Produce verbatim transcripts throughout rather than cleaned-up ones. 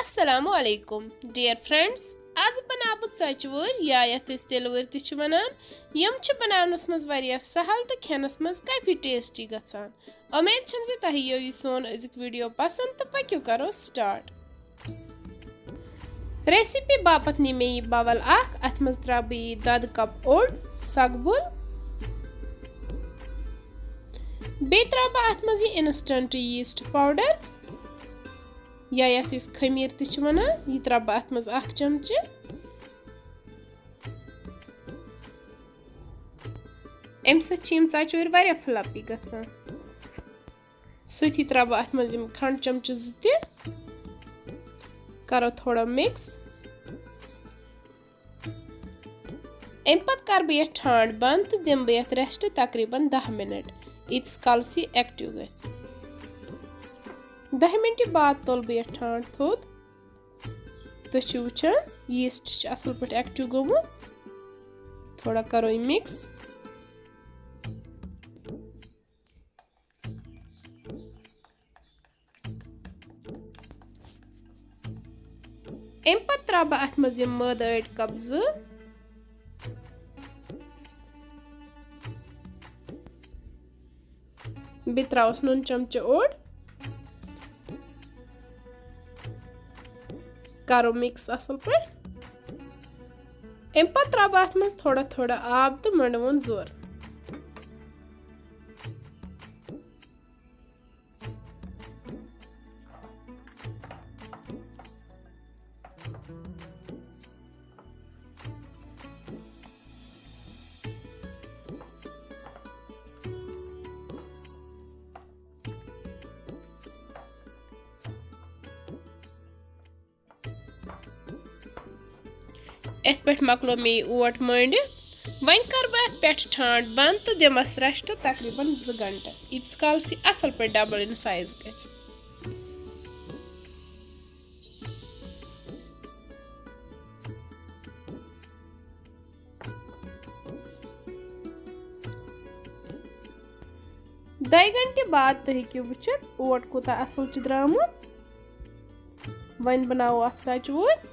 السلام علیکم dear friends, آز بناو بہٕ ژۄچہِ وٲرۍ یا یتھ أسۍ تِلہٕ وٲرۍ تہِ چھِ ونان۔ یِم چھِ بناونس منٛز واریاہ سہل تہٕ کھٮ۪نس منٛز کافی ٹیسٹی گژھان۔ امید چھم زِ تۄہہِ یِیو یہِ سون أزیُک ویڈیو پسند تہٕ پٔکِو کرو سٹارٹ۔ ریسیپی باپتھ نی مےٚ یہِ باول اکھ، اتھ منٛز ترٛاوٕ بہٕ یہِ دۄدٕ کپ اوٚڑ سۄکبُل۔ بیٚیہِ ترٛاوٕ بہٕ اتھ منٛز یہِ انسٹنٹ ییٖسٹ پاوڈر، یا یتھ أسۍ خمیٖر تہِ چھِ ونان، یہِ ترٛاوٕ بہٕ اتھ منٛز اکھ چمچہٕ۔ امہِ سۭتۍ چھِ یِم ژۄچہِ وٲرۍ واریاہ فلپی گژھان۔ سۭتی ترٛاوٕ بہٕ اتھ منٛز یِم کھنٛڈ چمچہٕ زٕ تہِ۔ کرو تھوڑا مِکس۔ امہِ پتہٕ کرٕ بہٕ یتھ ٹھانٛڈ بنٛد تہٕ دِمہٕ بہٕ یتھ ریسٹ تقریباً دَہ مِنٹ، ییٖتِس کالس یہِ ایکٹیو گژھِ۔ دَہہِ مِنٹہِ بعد تُل بہٕ یتھ ٹھانٛڈ تھوٚد۔ تُہۍ چھِو وٕچھان، ییٖسٹ چھُ اصل پٲٹھۍ ایکٹیو گوٚمُت۔ تھوڑا کرو یہِ مِکس۔ امہِ پتہٕ ترٛاوٕ بہٕ اتھ منٛز یِم مٲدٕ أڑۍ کپ زٕ۔ بیٚیہِ ترٛاوس نُن چمچہٕ اوٚڑ۔ کرو مِکس اصل پٲٹھۍ۔ امہِ پتہٕ ترٛاوٕ بہٕ اتھ منٛز تھوڑا تھوڑا آب تہٕ مۄنٛڈٕ ووٚن زور۔ یِتھ پٲٹھۍ مۄکلو مےٚ یہِ اوٹ مٲنڈِتھ۔ وۄنۍ کَرٕ بہٕ اَتھ پٮ۪ٹھٕ ٹھانٛڈ بنٛد تہٕ دِمَس ریسٹ تقریباً زٕ گھنٹہٕ، ییٖتِس کالَس یہِ اَصٕل پٲٹھۍ double in size گژھِ۔ دۄیہِ گھنٹہِ بعد تُہۍ ہیٚکِو وٕچھِتھ اوٹ کوٗتاہ اَصٕل چھُ درٛامُت۔ وۄنۍ بناوو اَتھ ژۄچہِ ووٗرۍ۔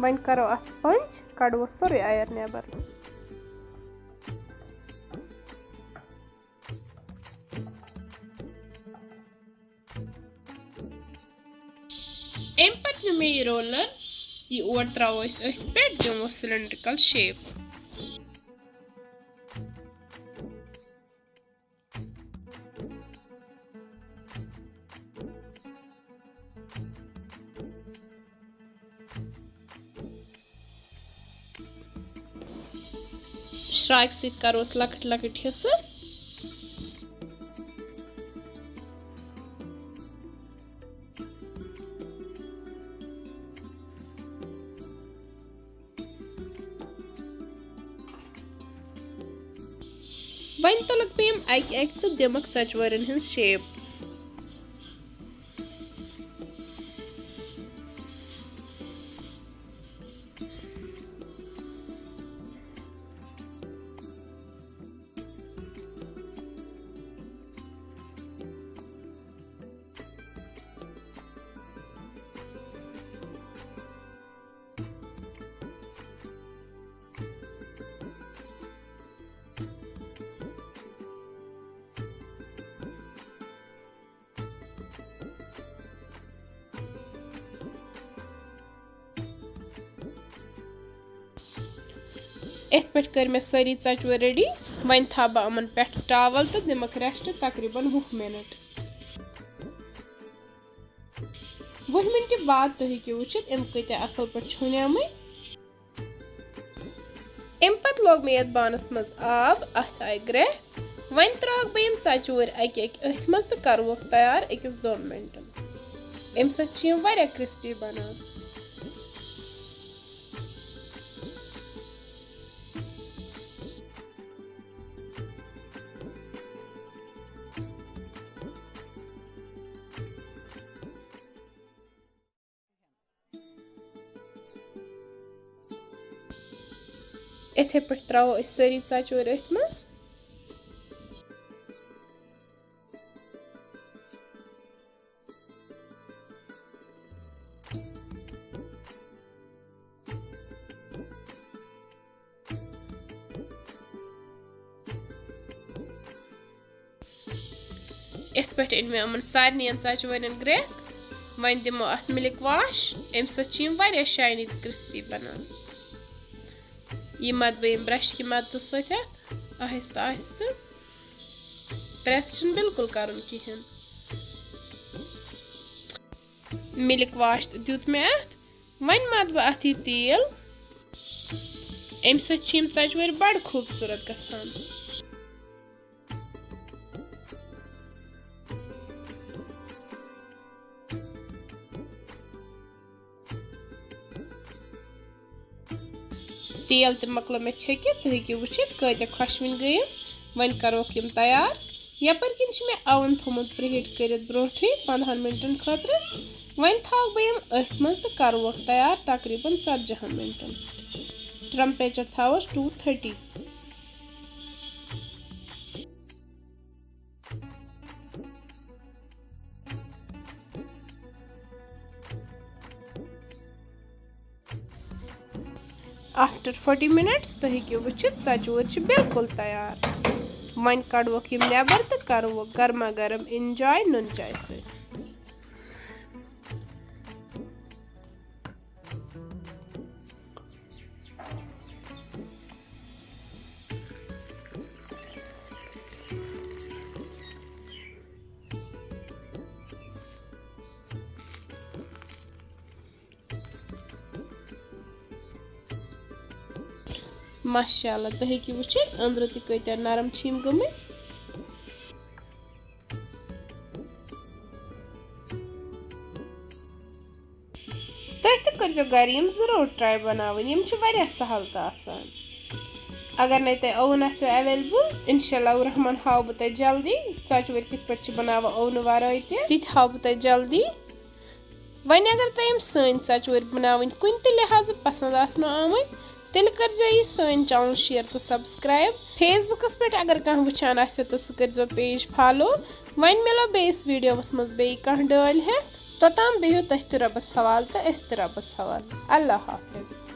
وۄنۍ کرو اَتھ پنٛچ، کڑوس سورُے اَیَر نٮ۪بر۔ اَمہِ پتہٕ نیوٗ مےٚ یہِ roller، یہِ اوٹ ترٛاوو أسۍ أتھۍ پٮ۪ٹھ، دِمو cylindrical shape۔ شراکہِ سۭتۍ کروس لۄکٕٹۍ لۄکٕٹۍ حصہٕ۔ وۄنۍ تُلکھ بہٕ یِم اَکہِ اَکہِ تہٕ دِمکھ ژۄچوارٮ۪ن ہٕنٛز shape۔ یِتھ پٲٹھۍ کٔرۍ مےٚ سٲری ژۄچوٕ ready۔ وۄنۍ تھاوٕ بہٕ یِمن پٮ۪ٹھ towel تہٕ دِمکھ rest تقریباً وُہ minute۔ وُہہِ minute بعد تُہۍ ہیٚکِو وٕچھِتھ یِم کۭتیٛاہ اَصٕل پٲٹھۍ چھوٚنیمٕتۍ۔ اَمہِ پتہٕ لوگ مےٚ یَتھ بانَس منٛز آب، اَتھ آیہِ گرٛٮ۪کھ۔ وۄنۍ ترٛاوَکھ بہٕ یِم ژۄچوٕ اَکہِ اَکہِ أتھۍ منٛز تہٕ کَرٕ ووکھ تیار أکِس دۄن minute۔ اَمہِ سۭتۍ چھِ یِم واریاہ crispy بَنان۔ یِتھے پٲٹھۍ ترٛاوو أسۍ سٲری ژۄچہِ وٲرۍ أتھۍ منٛز۔ یِتھ پٲٹھۍ أنۍ مےٚ یِمَن سارنٕے ژۄچہِ وٲرٮ۪ن گرٛٮ۪کھ۔ وۄنۍ دِمو اَتھ مِلِک واش، اَمہِ سۭتۍ چھِ یِم واریاہ شاینی تہٕ کرسپی بَنان۔ یہِ مَتہٕ بہٕ ییٚمہِ برٛشہِ کہِ مَدتہٕ سۭتۍ اَتھ آہِستہٕ آہِستہٕ۔ پرٛٮ۪س چھُنہٕ بِلکُل کَرُن کِہیٖنۍ۔ مِلِک واش تہٕ دیُت مےٚ اَتھ۔ وۄنۍ مَتہٕ بہٕ اَتھ یہِ تیٖل۔ اَمہِ سۭتۍ چھِ یِم ژۄچہِ وٲرۍ بَڑٕ خوٗبصوٗرت گژھان۔ تیٖل تہِ مۄکلو مےٚ چھٔکِتھ، تُہۍ ہیٚکِو وٕچھِتھ کۭتیٛاہ خۄشوٕنۍ گٔے یِم۔ وۄنۍ کَروکھ یِم تیار۔ یَپٲرۍ کِنۍ چھِ مےٚ oven تھوٚمُت preheat کٔرِتھ برونٛٹھٕے پنٛدہَن مِنٹَن خٲطرٕ۔ وۄنۍ تھاوَکھ بہٕ یِم أتھۍ منٛز تہٕ کَروکھ تیار تقریٖباً ژتجی ہَن مِنٹَن۔ Temperature تھاوَس two thirty۔ After forty minutes تُہۍ ہیٚکِو وٕچھِتھ، ژۄچہِ وٲرۍ چھِ بِلکُل تیار۔ وۄنۍ کَڑوکھ یِم نٮ۪بر تہٕ کَروکھ گرما گرم enjoy نُن چاے سۭتۍ۔ ماشاء اللہ، تُہۍ ہیٚکِو وٕچھِتھ أنٛدرٕ تہِ کۭتیٛاہ نرم چھِ یِم گٔمٕتۍ۔ تُہۍ تہِ کٔرۍزیو گرِ یِم ضروٗر try بناوٕنۍ، یِم چھِ واریاہ سہل تہٕ آسان۔ اگر نَے تۄہہِ oven آسیو available، انشاء اللہ الرحمن ہاوٕ بہٕ تۄہہِ جلدی ژۄچہِ وٲرۍ کِتھ پٲٹھۍ چھِ بناوان oven ورٲے تہِ، تہِ تہِ ہاوٕ بہٕ تۄہہِ جلدی۔ وۄنۍ اگر تۄہہِ یِم سٲنۍ ژۄچہِ وٲرۍ بناوٕنۍ کُنہِ تہِ لحاظہٕ پسند آسنو آمٕتۍ، تیٚلہِ کٔرۍزیو یہِ سٲنۍ channel share تہٕ subscribe۔ Facebookس پٮ۪ٹھ اگر کانٛہہ وٕچھان آسہِ تہٕ سُہ کٔرۍزیو page follow۔ وۄنۍ مِلو بیٚیِس videoس منٛز بیٚیہِ کانٛہہ ڈٲلۍ ہٮ۪تھ۔ توٚتام بِہِو تُہۍ تہِ رۄبَس حوالہٕ تہٕ أسۍ تہِ رۄبَس حوالہٕ۔ اللہ حافظ۔